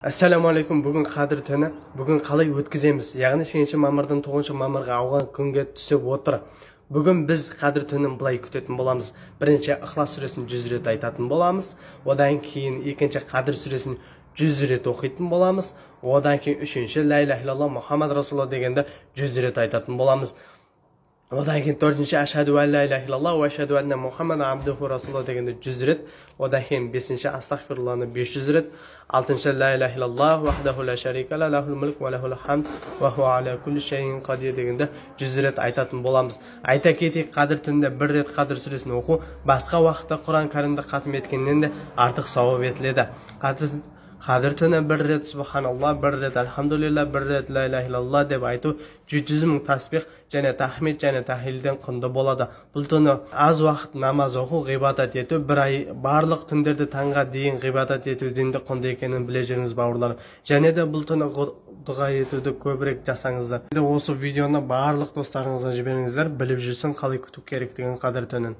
Ассалаумағалейкум! Бүгін Қадір түні. Бүгін қалай өткіземіз? Яғни 8 мамырдан 9 мамырға ауған күнге түсіп отыр. Бүгін біз Қадір түнін былай күтетін боламыз: бірінші, Ықылас сүресін 100 рет айтатын боламыз. Одан кейін екінші, Қадір сүресін 100 рет оқитын боламыз. Одан кейін үшінші, «Ля иляха иллаллах, Мұхаммад Расулалла» дегенді 100 рет айтатын боламыз. Одан кейін төртінші, «Ашхаду ан ла иляха иллаллах уа ашхаду анна Мұхаммад абдуху расулу» дегенді 100 рет. Одан кейін бесінші, астағфирулланы 500 рет. Алтыншы, «Ла иляха иллаллах вахдаху ла шарика ла, лахул мулк уа лахул хамд уа хуа аля кулли шайин қадир» дегенді 100 рет айтатын боламыз. Айта кетейік, Қадір түнінде бір рет Қадір сүресін оқу басқа уақытта Құран Кәрімді қатым еткеннен де артық сауап етіледі. Қадір түні бір рет «Субханалла», бір рет «Альхамдулилля», бір рет «Ла иляха иллалла» деп айту 700 000 тасбих және тахмид және тахлилден құнды болады. Бұл түні аз уақыт намаз оқу, ғибадат ету бір ай барлық түндерді таңға дейін ғибадат етуден де құнды екенін біле жүріңіз, бауырларым. Және де бұл түні дұға етуді көбірек жасаңыздар. Осы видеоны барлық достарыңызға жіберіңіздер, біліп жүрсін қалай күту керектігін Қадір түнін.